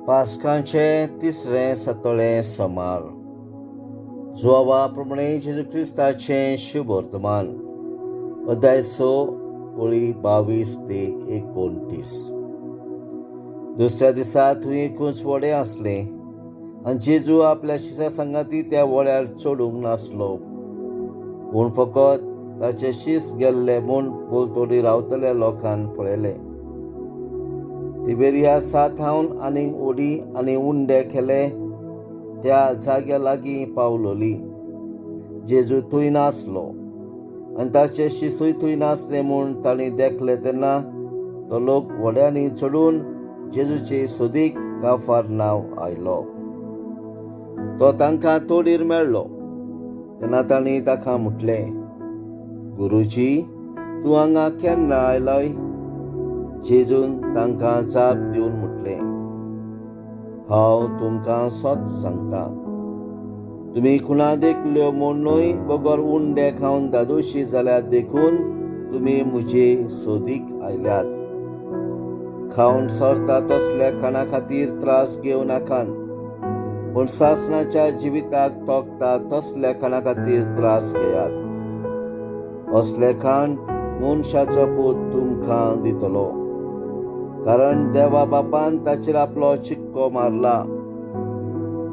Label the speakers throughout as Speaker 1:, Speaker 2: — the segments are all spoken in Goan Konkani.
Speaker 1: पास्कांचें तिसरें सतोळें सोमार. जुवावा प्रमाणे जेजू क्रिस्ताचें शुभ वर्तमान, अध्याय 6, ओळी 22 ते 29. दुसऱ्या दिसा थंय एकूच व्हडें आसलें आनी जेजू आपल्या शिसा सांगाती त्या व्हड्यार चडूंक नासलो, पूण फकत ताचे शीस गेल्ले म्हूण पलतडी रावतल्या लोकान पळयलें. तिबेरियासाथावन आनी उडी आनी उंडे केले त्या जाग्या लागीं पावलोली. जेजू थंय नासलो आनी ताचे शिसूय थंय नासले म्हूण तांणी देखले तेन्ना तो लोक व्हड्यांनी चडून जेजूचे सोदीक काफार नांव आयलो. तो तांकां तोडीर मेळ्ळो तेन्ना तांणी ताका म्हटलें, "गुरुजी, तूं हांगा केन्ना आयलोय?" जेजून तांकां जाप दिवन म्हटलें, "हांव तुमकां सत सांगता, तुमी खुणा देखल्यो म्हूण न्हय, बगर उंडे खावन धादोशी जाल्यात देखून तुमी म्हजे सोदीक आयल्यात. खावन सरता तसल्या खाणा खातीर त्रास घेवं नाकात, पूण सासणाच्या जिविताक तोखता तसल्या खाणा खातीर त्रास घेयात. असलें खाण मनशाचो पूत तुमकां दितलो, कारण देवा बापान ताचेर आपलो चिक्को मारला."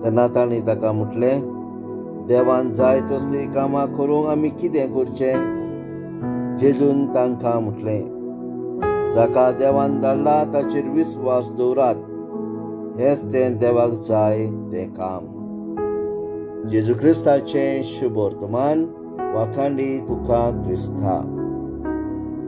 Speaker 1: तेन्ना तांणी ताका म्हटलें, "देवान जाय तसलीं कामां करूंक आमी कितें करचें?" जेजून तांकां म्हटलें, "जाका देवान धाडला ताचेर विस्वास दवरात, हेंच तें देवाक जाय तें काम." जेजू क्रिस्ताचें शुभ वर्तमान. वाखांडी तुका क्रिस्ता.